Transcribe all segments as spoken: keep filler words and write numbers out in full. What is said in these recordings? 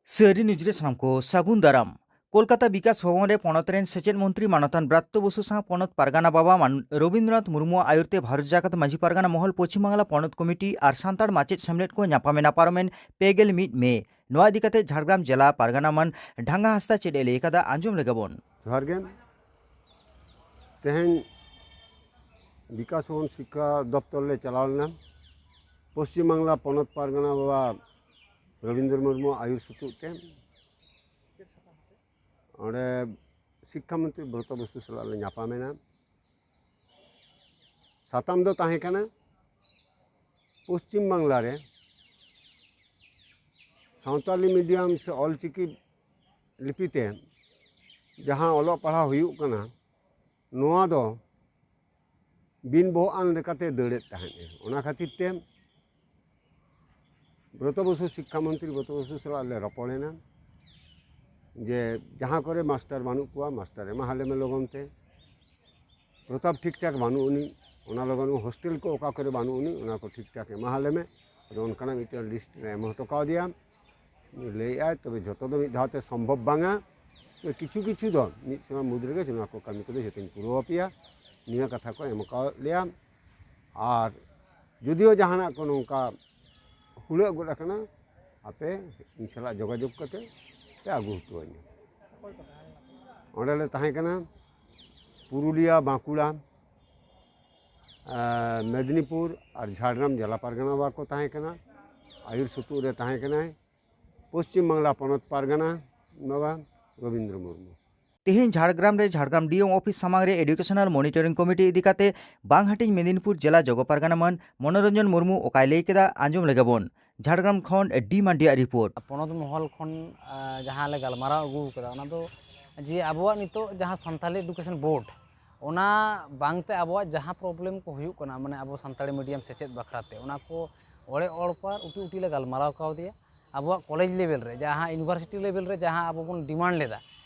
ᱥᱟᱹᱨᱤ ᱱᱤᱭᱩᱡᱽ ᱨᱮ ᱥᱟᱱᱟᱢ ᱠᱚ ᱥᱟᱹᱜᱩᱱ ᱫᱟᱨᱟᱢ᱾ ᱠᱳᱞᱠᱟᱛᱟ ᱵᱤᱠᱟᱥ ᱵᱷᱚᱵᱚᱱ ᱨᱮ ᱯᱚᱱᱚᱛ ᱨᱮᱱ ᱥᱮᱪᱮᱫ ᱢᱚᱱᱛᱨᱤ ᱢᱟᱱᱚᱛᱟᱱ ᱵᱨᱟᱛᱛᱚ ᱵᱚᱥᱩ ᱥᱟᱶ ᱯᱚᱱᱚᱛ ᱯᱟᱨᱜᱟᱱᱟ ᱵᱟᱵᱟ ᱢᱟᱱ ᱨᱚᱵᱤᱱᱫᱨᱚᱱᱟᱛᱷ ᱢᱩᱨᱢᱩᱣᱟᱜ ᱟᱭᱩᱨ ᱛᱮ ᱵᱷᱟᱨᱚᱛ ᱡᱟᱠᱟᱛ ᱢᱟᱹᱡᱷᱤ ᱯᱟᱨᱜᱟᱱᱟ ᱢᱚᱦᱚᱞ ᱯᱚᱪᱷᱤᱢ ᱵᱟᱝᱞᱟ ᱯᱚᱱᱚᱛ ᱠᱚᱢᱤᱴᱤ ᱟᱨ ᱥᱟᱱᱛᱟᱲ ᱢᱟᱪᱮᱫ ᱥᱮᱢᱞᱮᱫ ᱠᱚ ᱧᱟᱯᱟᱢᱮᱱᱟ ᱯᱟᱨᱚᱢᱮᱱ ᱯᱮ ᱜᱮᱞ ᱢᱤᱫ ᱢᱮ᱾ ᱱᱚᱣᱟ ᱤᱫᱤ ᱠᱟᱛᱮ ᱡᱷᱟᱲᱜᱨᱟᱢ ᱡᱮᱞᱟ ᱯᱟᱨᱜᱟᱱᱟ ᱢᱟᱱ ᱰᱷᱟᱝᱜᱟ ᱦᱟᱸᱥᱫᱟ ᱪᱮᱫ ᱮ ᱞᱟᱹᱭ ᱟᱠᱟᱫᱟ, ᱟᱸᱡᱚᱢ ᱞᱮᱜᱮ ᱵᱚᱱ᱾ ᱡᱚᱦᱟᱨ ᱜᱮ᱾ ᱛᱮᱦᱮᱧ ᱵᱤᱠᱟᱥ ᱵᱷᱚᱵᱚᱱ ᱥᱤᱠᱠᱷᱟ ᱫᱚᱯᱛᱚᱨ ᱞᱮ ᱪᱟᱞᱟᱣ ᱞᱮᱱᱟ᱾ ᱯᱚᱥᱪᱤᱢ ᱵᱟᱝᱞᱟ ᱯᱚᱱᱚᱛ ᱯᱟᱨᱜᱟᱱᱟ ᱵᱟᱵᱟ ᱨᱚᱵᱤᱱᱫᱨᱚ ᱢᱩᱨᱢᱩ ᱟᱭᱩᱨ ᱥᱩᱛᱩᱜ ᱛᱮ ᱚᱸᱰᱮ ᱥᱤᱠᱠᱷᱟ ᱢᱚᱱᱛᱨᱤ ᱵᱨᱚᱛᱚ ᱵᱚᱥᱩ ᱥᱟᱞᱟᱜ ᱞᱮ ᱧᱟᱯᱟᱢᱮᱱᱟ᱾ ᱥᱟᱛᱟᱢ ᱫᱚ ᱛᱟᱦᱮᱸ ᱠᱟᱱᱟ ᱯᱚᱥᱪᱤᱢ ᱵᱟᱝᱞᱟ ᱨᱮ ᱥᱟᱶᱛᱟᱞᱤ ᱢᱤᱰᱤᱭᱟᱢ ᱥᱮ ᱚᱞᱪᱤᱠᱤ ᱞᱤᱯᱤ ᱛᱮ ᱡᱟᱦᱟᱸ ᱚᱞᱚᱜ ᱯᱟᱲᱦᱟᱣ ᱦᱩᱭᱩᱜ ᱠᱟᱱᱟ, ᱱᱚᱣᱟ ᱫᱚ ᱵᱤᱱ ᱵᱚᱦᱚᱜ ᱟᱱ ᱞᱮᱠᱟᱛᱮ ᱫᱟᱹᱲᱮᱫ ᱛᱟᱦᱮᱸᱫ ᱮ᱾ ᱚᱱᱟ ᱠᱷᱟᱹᱛᱤᱨ ᱛᱮ ᱵᱨᱚᱛᱚ ᱵᱚᱥᱩ, ᱥᱤᱠᱠᱷᱟ ᱢᱚᱱᱛᱨᱤ ᱵᱨᱚᱛᱚ ᱵᱚᱥᱩ ᱥᱟᱞᱟᱜ ᱞᱮ ᱨᱚᱯᱚᱲᱮᱱᱟ ᱡᱮ ᱡᱟᱦᱟᱸ ᱠᱚᱨᱮ ᱢᱟᱥᱴᱟᱨ ᱵᱟᱹᱱᱩᱜ ᱠᱚᱣᱟ, ᱢᱟᱥᱴᱟᱨ ᱮᱢᱟ ᱦᱟᱞᱮ ᱢᱮ ᱞᱚᱜᱚᱱ ᱛᱮ᱾ ᱯᱨᱚᱛᱟᱯ ᱴᱷᱤᱠ ᱴᱷᱟᱠ ᱵᱟᱹᱱᱩᱜ ᱟᱹᱱᱤᱡ, ᱚᱱᱟ ᱞᱚᱜᱚᱱ ᱦᱳᱥᱴᱮᱞ ᱠᱚ ᱚᱠᱟ ᱠᱚᱨᱮ ᱵᱟᱹᱱᱩᱜ ᱟᱹᱱᱤᱡ, ᱚᱱᱟ ᱠᱚ ᱴᱷᱤᱠ ᱴᱷᱟᱠ ᱮᱢᱟ ᱦᱟᱞᱮ ᱢᱮ᱾ ᱟᱫᱚ ᱚᱱᱠᱟᱱᱟᱜ ᱢᱤᱫᱴᱮᱱ ᱞᱤᱥᱴ ᱞᱮ ᱮᱢ ᱦᱚᱴᱚ ᱠᱟᱣᱫᱮᱭᱟ᱾ ᱩᱱᱤ ᱞᱟᱹᱭᱮᱫᱼᱟᱭ, ᱛᱚᱵᱮ ᱡᱷᱚᱛᱚ ᱫᱚ ᱢᱤᱫ ᱫᱷᱟᱣ ᱛᱮ ᱥᱚᱢᱵᱷᱚᱵ ᱵᱟᱝᱟ, ᱛᱚᱵᱮ ᱠᱤᱪᱷᱩ ᱠᱤᱪᱷᱩ ᱫᱚ ᱢᱤᱫ ᱥᱮᱨᱢᱟ ᱢᱩᱫᱽ ᱨᱮᱜᱮ ᱱᱚᱣᱟ ᱠᱚ ᱠᱟᱹᱢᱤ ᱠᱚᱫᱚ ᱡᱷᱚᱛᱚᱧ ᱯᱩᱨᱟᱹᱣ ᱟᱯᱮᱭᱟ, ᱱᱤᱭᱟᱹ ᱠᱟᱛᱷᱟ ᱠᱚ ᱮᱢ ᱠᱟᱣᱟᱫ ᱞᱮᱭᱟ᱾ ᱟᱨ ᱡᱩᱫᱤᱭᱳ ᱡᱟᱦᱟᱱᱟᱜ ᱠᱚ ᱱᱚᱝᱠᱟ ᱦᱩᱲᱟᱹᱜ ᱜᱚᱫ ᱟᱠᱟᱱᱟ, ᱟᱯᱮ ᱤᱧ ᱥᱟᱞᱟᱜ ᱡᱳᱜᱟᱡᱳᱜᱽ ᱠᱟᱛᱮ ᱯᱮ ᱟᱹᱜᱩ ᱦᱚᱴᱚ ᱟᱹᱧᱟ᱾ ᱚᱸᱰᱮ ᱞᱮ ᱛᱟᱦᱮᱸ ᱠᱟᱱᱟ ᱯᱩᱨᱩᱞᱤᱭᱟ, ᱵᱟᱸᱠᱩᱲᱟ, ᱟᱨ ᱢᱮᱫᱽᱱᱤᱯᱩᱨ ᱟᱨ ᱡᱷᱟᱲᱜᱨᱟᱢ ᱡᱮᱞᱟ ᱯᱟᱨᱜᱟᱱᱟ ᱵᱟᱵᱟ ᱠᱚ ᱛᱟᱦᱮᱸ ᱠᱟᱱᱟ᱾ ᱟᱹᱭᱩᱨ ᱥᱩᱛᱩᱜ ᱨᱮ ᱛᱟᱦᱮᱸ ᱠᱟᱱᱟᱭ ᱯᱚᱥᱪᱤᱢ ᱵᱟᱝᱞᱟ ᱯᱚᱱᱚᱛ ᱯᱟᱨᱜᱟᱱᱟ ᱵᱟᱵᱟ ᱨᱚᱵᱤᱱᱫᱨᱚ ᱢᱩᱨᱢᱩ᱾ ᱛᱮᱦᱮᱧ ᱡᱷᱟᱲᱜᱨᱟᱢ ᱨᱮ ᱡᱷᱟᱲᱜᱨᱟᱢ ᱰᱤ ᱮᱢ ᱚᱯᱷᱤᱥ ᱥᱟᱢᱟᱝ ᱨᱮ ᱮᱰᱩᱠᱮᱥᱚᱱᱟᱞ ᱢᱚᱱᱤᱴᱚᱨᱤᱝ ᱠᱚᱢᱤᱴᱤ ᱤᱫᱤ ᱠᱟᱛᱮ ᱵᱟᱝᱦᱟᱴᱤᱧ ᱢᱮᱫᱤᱱᱯᱩᱨ ᱡᱮᱞᱟ ᱡᱚᱜᱚ ᱯᱟᱨᱜᱟᱱᱟ ᱢᱟᱹᱱ ᱢᱚᱱᱳᱨᱚᱧᱡᱚᱱ ᱢᱩᱨᱢᱩ ᱚᱠᱟᱭ ᱞᱟᱹᱭ ᱠᱮᱫᱟ, ᱟᱸᱡᱚᱢ ᱞᱮᱜᱮ ᱵᱚᱱ᱾ ᱡᱷᱟᱲᱜᱨᱟᱢ ᱠᱷᱚᱱ ᱰᱤ ᱢᱟᱱᱰᱤᱭᱟᱜ ᱨᱤᱯᱳᱨᱴ᱾ ᱯᱚᱱᱚᱛ ᱢᱚᱦᱚᱞ ᱠᱷᱚᱱ, ᱟᱸ, ᱡᱟᱦᱟᱸ ᱞᱮ ᱜᱟᱞᱢᱟᱨᱟᱣ ᱟᱹᱜᱩ ᱠᱟᱫᱟ, ᱚᱱᱟ ᱫᱚ ᱡᱮ ᱟᱵᱚᱣᱟᱜ ᱱᱤᱛᱚᱜ ᱡᱟᱦᱟᱸ ᱥᱟᱱᱛᱟᱞᱤ ᱮᱰᱩᱠᱮᱥᱚᱱ ᱵᱳᱨᱰ, ᱚᱱᱟ ᱵᱟᱝᱛᱮ ᱟᱵᱚᱣᱟᱜ ᱡᱟᱦᱟᱸ ᱯᱨᱚᱵᱞᱮᱢ ᱠᱚ ᱦᱩᱭᱩᱜ ᱠᱟᱱᱟ, ᱢᱟᱱᱮ ᱟᱵᱚ ᱥᱟᱱᱛᱟᱲᱤ ᱢᱤᱰᱤᱭᱟᱢ ᱥᱮᱪᱮᱫ ᱵᱟᱠᱷᱨᱟ ᱛᱮ, ᱚᱱᱟ ᱠᱚ ᱚᱲᱮ ᱚᱲᱯᱟᱨ ᱩᱴᱤ ᱩᱴᱤ ᱞᱮ ᱜᱟᱞᱢᱟᱨᱟᱣ ᱠᱟᱣᱫᱮᱭᱟ᱾ ᱟᱵᱚᱣᱟᱜ ᱠᱚᱞᱮᱡᱽ ᱞᱮᱵᱮᱞ ᱨᱮ, ᱡᱟᱦᱟᱸ ᱤᱭᱩᱱᱤᱵᱷᱟᱨᱥᱤᱴᱤ ᱞᱮᱵᱮᱞ ᱨᱮ ᱡᱟᱦᱟᱸ ᱟᱵᱚ ᱵᱚᱱ ᱰᱤᱢᱟᱱᱰ ᱞᱮᱫᱟ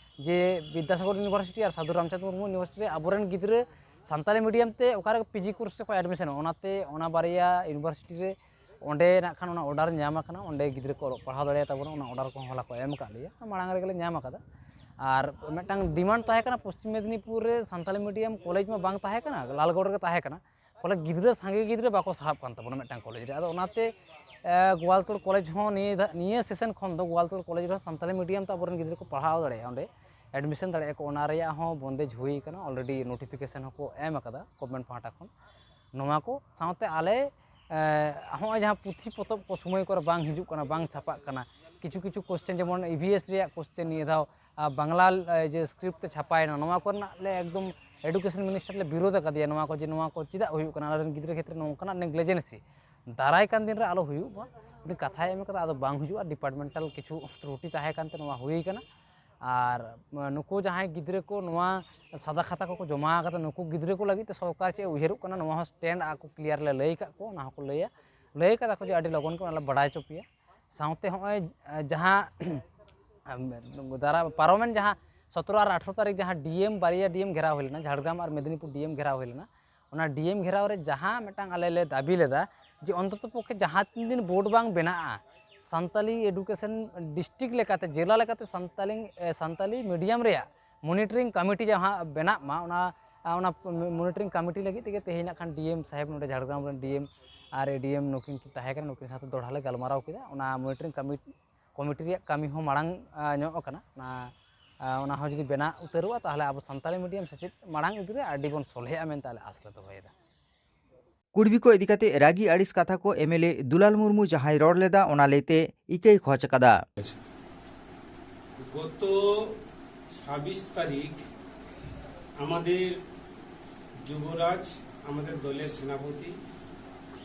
ᱡᱮ ᱵᱤᱫᱽᱫᱟᱥᱟᱜᱚᱨ ᱤᱭᱩᱱᱤᱵᱷᱟᱨᱥᱤᱴᱤ ᱟᱨ ᱥᱟᱫᱷᱩ ᱨᱟᱢᱪᱟᱸᱫᱽ ᱢᱩᱨᱢᱩ ᱤᱭᱩᱱᱤᱵᱷᱟᱨᱥᱤᱴᱤ ᱨᱮ ᱟᱵᱚᱨᱮᱱ ᱜᱤᱫᱽᱨᱟᱹ ᱥᱟᱱᱛᱟᱲᱤ ᱢᱤᱰᱤᱭᱟᱢ ᱛᱮ ᱚᱠᱟᱨᱮ ᱯᱤᱡᱤ ᱠᱳᱨᱥ ᱨᱮᱠᱚ ᱮᱰᱢᱤᱥᱚᱱᱚᱜ, ᱚᱱᱟᱛᱮ ᱚᱱᱟ ᱵᱟᱨᱭᱟ ᱤᱭᱩᱱᱤᱵᱷᱟᱨᱥᱤᱴᱤ ᱨᱮ ᱚᱸᱰᱮ ᱱᱟᱜ ᱠᱷᱟᱱ ᱚᱱᱟ ᱚᱰᱟᱨ ᱧᱟᱢ ᱟᱠᱟᱱᱟ, ᱚᱸᱰᱮ ᱜᱤᱫᱽᱨᱟᱹ ᱠᱚ ᱚᱞᱚᱜ ᱯᱟᱲᱦᱟᱣ ᱫᱟᱲᱮᱭᱟᱜ ᱛᱟᱵᱚᱱᱟ, ᱚᱱᱟ ᱚᱰᱟᱨ ᱠᱚᱦᱚᱸ ᱦᱚᱞᱟ ᱠᱚ ᱮᱢ ᱟᱠᱟᱫ ᱞᱮᱭᱟ, ᱢᱟᱲᱟᱝ ᱨᱮᱜᱮ ᱞᱮ ᱧᱟᱢ ᱟᱠᱟᱫᱟ᱾ ᱟᱨ ᱢᱤᱫᱴᱟᱝ ᱰᱤᱢᱟᱱᱰ ᱛᱟᱦᱮᱸ ᱠᱟᱱᱟ, ᱯᱚᱥᱪᱤᱢ ᱢᱮᱫᱽᱱᱤᱯᱩᱨ ᱨᱮ ᱥᱟᱱᱛᱟᱞᱤ ᱢᱤᱰᱤᱭᱟᱢ ᱠᱚᱞᱮᱡᱽ ᱢᱟ ᱵᱟᱝ ᱛᱟᱦᱮᱸ ᱠᱟᱱᱟ, ᱞᱟᱞᱜᱚᱲ ᱨᱮᱜᱮ ᱛᱟᱦᱮᱸ ᱠᱟᱱᱟ, ᱯᱷᱚᱞᱮ ᱜᱤᱫᱽᱨᱟᱹ, ᱥᱟᱸᱜᱮ ᱜᱤᱫᱽᱨᱟᱹ ᱵᱟᱠᱚ ᱥᱟᱦᱚᱵ ᱠᱟᱱ ᱛᱟᱵᱚᱱᱟ ᱢᱤᱫᱴᱟᱝ ᱠᱚᱞᱮᱡᱽ ᱨᱮ᱾ ᱟᱫᱚ ᱚᱱᱟᱛᱮ ᱮ, ᱜᱳᱣᱟᱞᱛᱳᱲ ᱠᱚᱞᱮᱡᱽ ᱦᱚᱸ ᱱᱤᱭᱟᱹ ᱫᱷᱟ-, ᱱᱤᱭᱟᱹ ᱥᱮᱥᱚᱱ ᱠᱷᱚᱱ ᱫᱚ ᱜᱳᱣᱟᱞᱛᱳᱲ ᱠᱚᱞᱮᱡᱽ ᱨᱮᱦᱚᱸ ᱥᱟᱱᱛᱟᱞᱤ ᱢᱤᱰᱤᱭᱟᱢ ᱛᱮ ᱟᱵᱚᱨᱮᱱ ᱜᱤᱫᱽᱨᱟᱹ ᱠᱚ ᱯᱟᱲᱦᱟᱣ ᱫᱟᱲᱮᱭᱟᱜᱼᱟ, ᱚᱸᱰᱮ ᱮᱰᱢᱤᱥᱚᱱ ᱫᱟᱲᱮᱭᱟᱜᱼᱟ ᱠᱚ, ᱚᱱᱟ ᱨᱮᱭᱟᱜ ᱦᱚᱸ ᱵᱚᱱᱫᱮᱡᱽ ᱦᱩᱭ ᱟᱠᱟᱱᱟ᱾ ᱚᱞᱨᱮᱰᱤ ᱱᱳᱴᱤᱯᱷᱤᱠᱮᱥᱚᱱ ᱦᱚᱸᱠᱚ ᱮᱢ ᱟᱠᱟᱫᱟ ᱜᱚᱵᱷᱢᱮᱱᱴ ᱯᱟᱦᱴᱟ ᱠᱷᱚᱱ᱾ ᱱᱚᱣᱟ ᱠᱚ ᱥᱟᱶᱛᱮ ᱟᱞᱮ, ᱮ, ᱦᱚᱸᱜᱼᱚᱭ ᱡᱟᱦᱟᱸ ᱯᱩᱛᱷᱤ ᱯᱚᱛᱚᱵ ᱠᱚ ᱥᱚᱢᱚᱭ ᱠᱚᱨᱮ ᱵᱟᱝ ᱦᱤᱡᱩᱜ ᱠᱟᱱᱟ, ᱵᱟᱝ ᱪᱷᱟᱯᱟᱜ ᱠᱟᱱᱟ, ᱠᱤᱪᱷᱩ ᱠᱤᱪᱷᱩ ᱠᱚᱥᱪᱮᱱ, ᱡᱮᱢᱚᱱ ᱤ ᱵᱷᱤ ᱮᱥ ᱨᱮᱭᱟᱜ ᱠᱚᱥᱪᱮᱱ ᱱᱤᱭᱟᱹ ᱫᱷᱟᱣ ᱟᱨ ᱵᱟᱝᱞᱟ, ᱮ, ᱡᱮ ᱥᱠᱨᱤᱯᱴ ᱛᱮ ᱪᱷᱟᱯᱟᱭᱮᱱᱟ, ᱱᱚᱣᱟ ᱠᱚᱨᱮᱱᱟᱜ ᱞᱮ ᱮᱠᱫᱚᱢ ᱮᱰᱩᱠᱮᱥᱚᱱ ᱢᱤᱱᱤᱥᱴᱟᱨ ᱞᱮ ᱵᱤᱨᱳᱫ ᱟᱠᱟᱫᱮᱭᱟ, ᱱᱚᱣᱟ ᱠᱚ ᱡᱮ ᱱᱚᱣᱟ ᱠᱚ ᱪᱮᱫᱟᱜ ᱦᱩᱭᱩᱜ ᱠᱟᱱᱟ, ᱟᱞᱮᱨᱮᱱ ᱜᱤᱫᱽᱨᱟᱹ ᱠᱷᱮᱛᱨᱮ ᱱᱚᱝᱠᱟᱱᱟᱜ ᱱᱮᱜᱽᱞᱤᱡᱮᱱᱥᱤ ᱫᱟᱨᱟᱭ ᱠᱟᱱ ᱫᱤᱱ ᱨᱮ ᱟᱞᱚ ᱦᱩᱭᱩᱜ ᱢᱟ᱾ ᱩᱱᱤ ᱠᱟᱛᱷᱟᱭ ᱮᱢ ᱟᱠᱟᱫᱟ, ᱟᱫᱚ ᱵᱟᱝ ᱦᱩᱭᱩᱜᱼᱟ, ᱰᱤᱯᱟᱨᱴᱢᱮᱱᱴᱟᱞ ᱠᱤᱪᱷᱩ ᱛᱨᱩᱴᱤ ᱛᱟᱦᱮᱸ ᱠᱟᱱᱛᱮ ᱱᱚᱣᱟ ᱦᱩᱭ ᱠᱟᱱᱟ᱾ ᱟᱨ ᱱᱩᱠᱩ ᱡᱟᱦᱟᱸᱭ ᱜᱤᱫᱽᱨᱟᱹ ᱠᱚ ᱱᱚᱣᱟ ᱥᱟᱫᱟ ᱠᱷᱟᱛᱟ ᱠᱚᱠᱚ ᱡᱚᱢᱟ ᱟᱠᱟᱫᱟ, ᱱᱩᱠᱩ ᱜᱤᱫᱽᱨᱟᱹ ᱠᱚ ᱞᱟᱹᱜᱤᱫ ᱛᱮ ᱥᱚᱨᱠᱟᱨ ᱪᱮᱫ ᱮ ᱩᱭᱦᱟᱹᱨᱚᱜ ᱠᱟᱱᱟ, ᱱᱚᱣᱟ ᱦᱚᱸ ᱥᱴᱮᱱᱰ ᱟᱠᱚ ᱠᱞᱤᱭᱟᱨ ᱞᱮ ᱞᱟᱹᱭ ᱟᱠᱟᱫ ᱠᱚᱣᱟ, ᱚᱱᱟ ᱦᱚᱸᱠᱚ ᱞᱟᱹᱭᱟ, ᱞᱟᱹᱭ ᱠᱟᱫᱟ ᱠᱚ ᱡᱮ ᱟᱹᱰᱤ ᱞᱚᱜᱚᱱ ᱠᱚ ᱚᱱᱟ ᱞᱮ ᱵᱟᱲᱟᱭ ᱦᱚᱪᱚ ᱯᱮᱭᱟ᱾ ᱥᱟᱶᱛᱮ ᱦᱚᱸᱜᱼᱚᱭ ᱡᱟᱦᱟᱸ ᱫᱟᱨᱟ ᱯᱟᱨᱚᱢᱮᱱ ᱡᱟᱦᱟᱸ ᱥᱚᱛᱨᱚ ᱟᱨ ᱟᱴᱷᱨᱚ ᱛᱟᱹᱨᱤᱠᱷ ᱡᱟᱦᱟᱸ ᱰᱤ ᱮᱢ, ᱵᱟᱨᱭᱟ ᱰᱤ ᱮᱢ ᱜᱷᱮᱨᱟᱣ ᱦᱩᱭ ᱞᱮᱱᱟ, ᱡᱷᱟᱲᱜᱨᱟᱢ ᱟᱨ ᱢᱮᱫᱽᱱᱤᱯᱩᱨ ᱰᱤ ᱮᱢ ᱜᱷᱮᱨᱟᱣ ᱦᱩᱭ ᱞᱮᱱᱟ, ᱚᱱᱟ ᱰᱤ ᱮᱢ ᱜᱷᱮᱨᱟᱣ ᱨᱮ ᱡᱟᱦᱟᱸ ᱢᱤᱫᱴᱟᱝ ᱟᱞᱮ ᱞᱮ ᱫᱟᱹᱵᱤ ᱞᱮᱫᱟ ᱡᱮ ᱚᱱᱛᱚᱛᱚ ᱯᱚᱠᱠᱷᱮ ᱡᱟᱦᱟᱸ ᱛᱤᱱ ᱫᱤᱱ ᱵᱳᱨᱰ ᱵᱟᱝ ᱵᱮᱱᱟᱜᱼᱟ, ᱥᱟᱱᱛᱟᱞᱤ ᱮᱰᱩᱠᱮᱥᱚᱱ ᱰᱤᱥᱴᱨᱤᱠᱴ ᱞᱮᱠᱟᱛᱮ, ᱡᱮᱞᱟ ᱞᱮᱠᱟᱛᱮ ᱥᱟᱱᱛᱟᱞᱤ, ᱮ, ᱥᱟᱱᱛᱟᱞᱤ ᱢᱤᱰᱤᱭᱟᱢ ᱨᱮᱭᱟᱜ ᱢᱚᱱᱤᱴᱚᱨᱤᱝ ᱠᱚᱢᱤᱴᱤ ᱡᱟᱦᱟᱸ ᱵᱮᱱᱟᱜ ᱢᱟ, ᱚᱱᱟ, ᱚᱱᱟ ᱢᱚᱱᱤᱴᱚᱨᱤᱝ ᱠᱚᱢᱤᱴᱤ ᱞᱟᱹᱜᱤᱫ ᱛᱮᱜᱮ ᱛᱮᱦᱮᱧ ᱱᱟᱜ ᱠᱷᱟᱱ ᱰᱤ ᱮᱢ ᱥᱟᱦᱮᱵᱽ ᱱᱚᱰᱮ ᱡᱷᱟᱲᱜᱨᱟᱢ ᱨᱮᱱ ᱰᱤ ᱮᱢ ᱟᱨ ᱮ ᱰᱤ ᱮᱢ ᱱᱩᱠᱤᱱ ᱠᱤᱱ ᱛᱟᱦᱮᱸ ᱠᱟᱱᱟ, ᱱᱩᱠᱤᱱ ᱥᱟᱶᱛᱮ ᱫᱚᱦᱲᱟ ᱞᱮ ᱜᱟᱞᱢᱟᱨᱟᱣ ᱠᱮᱫᱟ᱾ ᱚᱱᱟ ᱢᱚᱱᱤᱴᱚᱨᱤᱝ ᱠᱚᱢᱤ-, ᱠᱚᱢᱤᱴᱤ ᱨᱮᱭᱟᱜ ᱠᱟᱹᱢᱤ ᱦᱚᱸ ᱢᱟᱲᱟᱝ, ᱟ, ᱧᱚᱜ ᱟᱠᱟᱱᱟ᱾ ᱚᱱᱟ, ᱟ, ᱚᱱᱟ ᱦᱚᱸ ᱡᱩᱫᱤ ᱵᱮᱱᱟᱣ ᱩᱛᱟᱹᱨᱚᱜᱼᱟ, ᱛᱟᱦᱚᱞᱮ ᱟᱵᱚ ᱥᱟᱱᱛᱟᱲᱤ ᱢᱤᱰᱤᱭᱟᱢ ᱥᱮᱪᱮᱫ ᱢᱟᱲᱟᱝ ᱤᱫᱤ ᱨᱮ ᱟᱹᱰᱤ ᱵᱚᱱ ᱥᱚᱞᱦᱮᱜᱼᱟ ᱢᱮᱱᱛᱮ ᱟᱞᱮ ᱟᱥ ᱞᱮ ᱫᱚᱦᱚᱭᱮᱫᱟ᱾ ᱠᱩᱲᱵᱤ ᱠᱚ ᱤᱫᱤ ᱠᱟᱛᱮ ᱨᱟᱹᱜᱤ ᱟᱹᱲᱤᱥ ᱠᱟᱛᱷᱟ ᱠᱚ M L A Dulal Murmu ᱡᱟᱦᱟᱸᱭ ᱨᱚᱲ ᱞᱮᱫᱟ, ᱚᱱᱟ ᱞᱟᱹᱭᱛᱮ ᱤᱠᱟᱹᱭ ᱠᱷᱚᱡᱽ ᱟᱠᱟᱫᱟ᱾ গত ছাব্বিশ তারিখ আমাদের যুবরাজ, আমাদের দলের সেনাপতি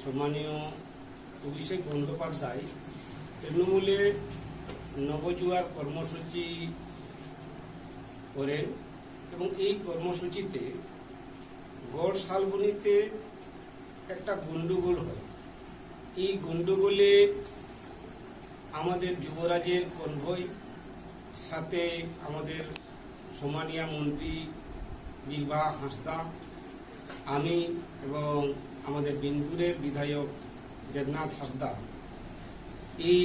সম্মানীয় অভিষেক বন্দ্যোপাধ্যায় তৃণমূলে নবজোয়ার কর্মসূচি করেন এবং এই কর্মসূচিতে গড় শালবনীতে একটা গণ্ডগোল হয়। এই গণ্ডগোলে আমাদের যুবরাজের কনভয়, সাথে আমাদের সম্মানীয় মন্ত্রী বিভা হাঁসদা, আমি এবং আমাদের বিনপুরের বিধায়ক দেবনাথ হাসদা, এই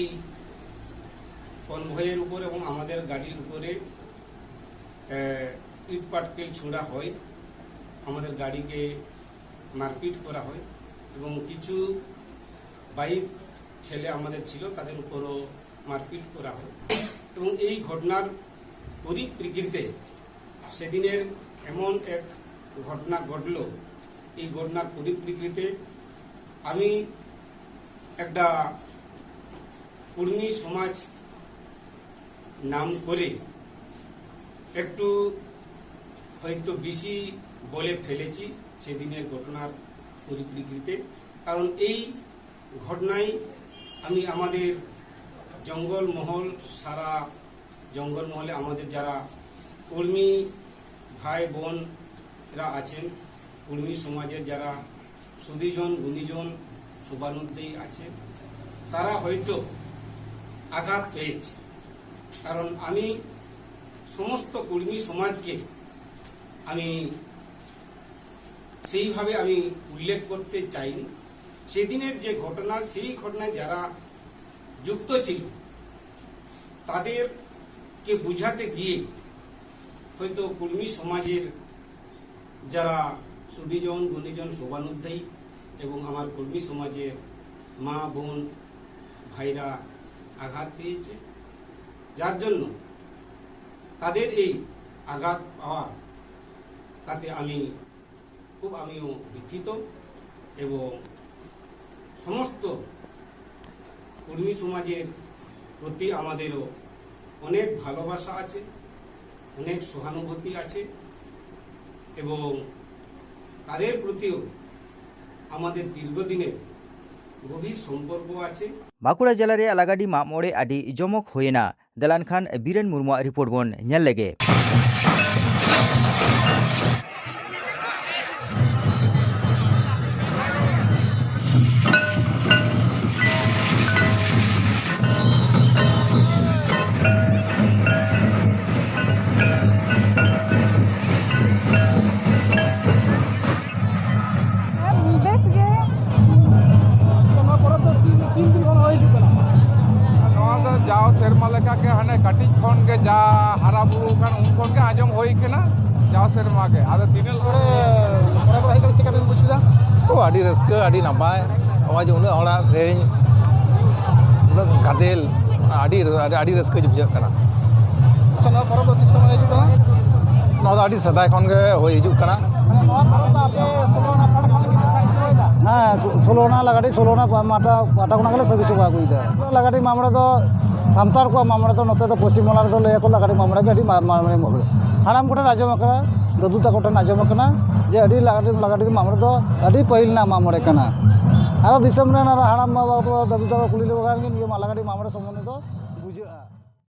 কনভয়ের উপর এবং আমাদের গাড়ির উপরে আহ, ইট পাটকেল ছুঁড়া হয়, আমাদের গাড়িকে মারপিট করা হয় এবং কিছু বাইক ছেলে আমাদের ছিল, তাদের উপরও মারপিট করা হয়। এবং এই ঘটনার পরিপ্রেক্ষিতে, সেদিনের এমন এক ঘটনা ঘটল, এই ঘটনার পরিপ্রেক্ষিতে আমি একটা কুর্মী সমাজ নাম করে একটু হয়তো বেশি বলে ফেলেছি সেদিনের ঘটনার পরিপ্রেক্ষিতে। কারণ এই ঘটনায় আমি আমাদের জঙ্গলমহল, সারা জঙ্গলমহলে আমাদের যারা কুর্মী ভাই বোনরা আছেন, কুর্মী সমাজের যারা সুধীজন, গুণীজন, শুভানুদ্দেয়ী আছে, তারা হয়তো আঘাত পেয়েছে। কারণ আমি সমস্ত কুর্মী সমাজকে আমি সেইভাবে আমি উল্লেখ করতে চাইনি। সেদিনের যে ঘটনা, সেই ঘটনায় যারা যুক্ত ছিল, তাদেরকে বুঝাতে গিয়ে হয়তো কুর্মী সমাজের যারা সুধীজন, গুণীজন, শুভানুদ্দেয়ী এবং আমার কুর্মী সমাজের মা, বোন, ভাইরা আঘাত পেয়েছে, যার জন্য তাদের এই আঘাত পাওয়া, তাতে আমি খুব আমিও ব্যথিত এবং সমস্ত কুর্মী সমাজের প্রতি আমাদেরও অনেক ভালোবাসা আছে, অনেক সহানুভূতি আছে এবং তাদের প্রতিও আমাদের দীর্ঘদিনের গভীর সম্পর্ক আছে। ᱵᱟᱸᱠᱩᱲᱟ ᱡᱮᱞᱟ ᱨᱮ ᱟᱞᱟᱜᱟᱰᱤ ᱢᱟᱜ ᱢᱚᱬᱮ ᱟᱹᱰᱤ ᱡᱚᱢᱚᱠ ᱦᱩᱭᱮᱱᱟ᱾ ᱫᱮᱞᱟᱱ ᱠᱷᱟᱱ ᱵᱤᱨᱮᱱ ᱢᱩᱨᱢᱩᱣᱟᱜ ᱨᱤᱯᱳᱨᱴ ᱵᱚᱱ ᱧᱮᱞ ᱞᱮᱜᱮ᱾ ᱦᱮᱸ, ᱵᱮᱥ ᱜᱮ᱾ ᱠᱳᱱᱳ ᱚᱱᱟ ᱞᱮᱠᱟ ᱜᱮ ᱦᱟᱱᱮ ᱠᱟᱹᱴᱤᱡ ᱠᱷᱚᱱ ᱜᱮ ᱡᱟ ᱦᱟᱨᱟ ᱵᱩᱨᱩ ᱟᱠᱟᱱ, ᱩᱱ ᱠᱷᱚᱱ ᱜᱮ ᱟᱸᱡᱚᱢ ᱦᱩᱭ ᱠᱟᱱᱟ ᱡᱟᱣ ᱥᱮᱨᱢᱟ ᱜᱮ᱾ ᱟᱫᱚ ᱛᱤᱱᱟᱹᱜ ᱱᱚᱰᱮ ᱯᱚᱨᱚᱵᱽ ᱨᱮ ᱦᱮᱡ ᱠᱟᱛᱮ ᱪᱮᱫ ᱞᱮᱠᱟ ᱵᱤᱱ ᱵᱩᱡ ᱠᱮᱫᱟ? ᱛᱚ, ᱟᱹᱰᱤ ᱨᱟᱹᱥᱠᱟᱹ, ᱟᱹᱰᱤ ᱱᱟᱯᱟᱭ᱾ ᱱᱚᱜᱼᱚᱭ ᱡᱮ ᱩᱱᱟᱹᱜ ᱦᱚᱲᱟᱜ ᱛᱮᱦᱮᱧ ᱩᱱᱟᱹᱜ ᱜᱟᱫᱮᱞ, ᱟᱹᱰᱤ, ᱟᱹᱰᱤ, ᱟᱹᱰᱤ ᱨᱟᱹᱥᱠᱟᱹ ᱵᱩᱡᱷᱟᱹᱜ ᱠᱟᱱᱟ᱾ ᱟᱪᱪᱷᱟ, ᱱᱚᱣᱟ ᱯᱚᱨᱚᱵᱽ ᱫᱚ ᱛᱤᱥ ᱠᱷᱚᱱ ᱦᱤᱡᱩᱜ ᱠᱟᱱᱟ? ᱱᱚᱣᱟ ᱫᱚ ᱟᱹᱰᱤ ᱥᱮᱫᱟᱭ ᱠᱷᱚᱱ ᱜᱮ ᱦᱩᱭ ᱦᱤᱡᱩᱜ ᱠᱟᱱᱟ᱾ ᱢᱟᱱᱮ ᱱᱚᱣᱟ ᱯᱚᱨᱚᱵᱽ ᱫᱚ ᱟᱯᱮ ᱥᱳᱞᱳ ᱟᱱᱟ ᱯᱟᱦᱴᱟ ᱠᱷᱚᱱ ᱜᱮᱯᱮ ᱥᱟᱵ ᱥᱚᱵᱟᱭᱮᱫᱟ? ᱦᱮᱸ, ᱥᱳ-, ᱥᱳᱞᱳ ᱟᱱᱟ ᱞᱟᱜᱟᱰᱤ, ᱥᱳᱞᱳ ᱟᱱᱟ ᱯᱟ-, ᱢᱟᱦᱴᱟ, ᱯᱟᱦᱴᱟ ᱠᱷᱚᱱᱟᱜ ᱜᱮᱞᱮ ᱥᱟᱹᱜᱩᱱ ᱥᱚᱵᱷᱟ ᱟᱹᱜᱩᱭᱮᱫᱟ᱾ ᱞᱟᱜᱟᱰᱤ ᱢᱟᱜ ᱢᱚᱬᱮ ᱫᱚ ᱥᱟᱱᱛᱟᱲ ᱠᱚᱣᱟᱜ ᱢᱟᱜ ᱢᱚᱬᱮ ᱫᱚ ᱱᱚᱛᱮ ᱫᱚ ᱯᱚᱥᱪᱤᱢ ᱵᱟᱝᱞᱟ ᱨᱮᱫᱚ ᱞᱟᱹᱭᱟᱠᱚ ᱞᱟᱜᱟᱰᱤ ᱢᱟᱜ ᱢᱚᱬᱮ ᱜᱮ ᱟᱹᱰᱤ ᱢᱟ-, ᱢᱟᱨᱟᱝ ᱢᱟᱜ ᱢᱚᱬᱮ᱾ ᱦᱟᱲᱟᱢ ᱠᱚᱴᱷᱮᱱ ᱟᱸᱡᱚᱢ ᱟᱠᱟᱱᱟ, ᱫᱟᱫᱩ ᱛᱟᱠᱚ ᱴᱷᱮᱱ ᱟᱸᱡᱚᱢ ᱟᱠᱟᱱᱟ ᱡᱮ ᱟᱹᱰᱤ ᱞᱟᱜᱟᱰᱤ, ᱞᱟᱜᱟᱰᱤ ᱢᱟᱜ ᱢᱚᱬᱮ ᱫᱚ ᱟᱹᱰᱤ ᱯᱟᱹᱦᱤᱞ ᱨᱮᱱᱟᱜ ᱢᱟᱜ ᱢᱚᱬᱮ ᱠᱟᱱᱟ᱾ ᱟᱨᱚ ᱫᱤᱥᱚᱢ ᱨᱮᱱ ᱟᱨᱚ ᱦᱟᱲᱟᱢ ᱵᱟᱵᱟ ᱛᱟᱠᱚ, ᱫᱟᱫᱩ ᱛᱟᱠᱚ ᱠᱩᱞᱤ ᱞᱮᱠᱚ ᱠᱷᱟᱱ ᱜᱮ ᱱᱤᱭᱟᱹ ᱢᱟ ᱞᱟᱜᱟᱰᱤ ᱢᱟᱜ ᱢᱚᱬᱮ ᱥᱚᱢᱵᱚᱱᱫᱷᱮ ᱫᱚ ᱵᱩᱡᱷᱟᱹᱜᱼᱟ᱾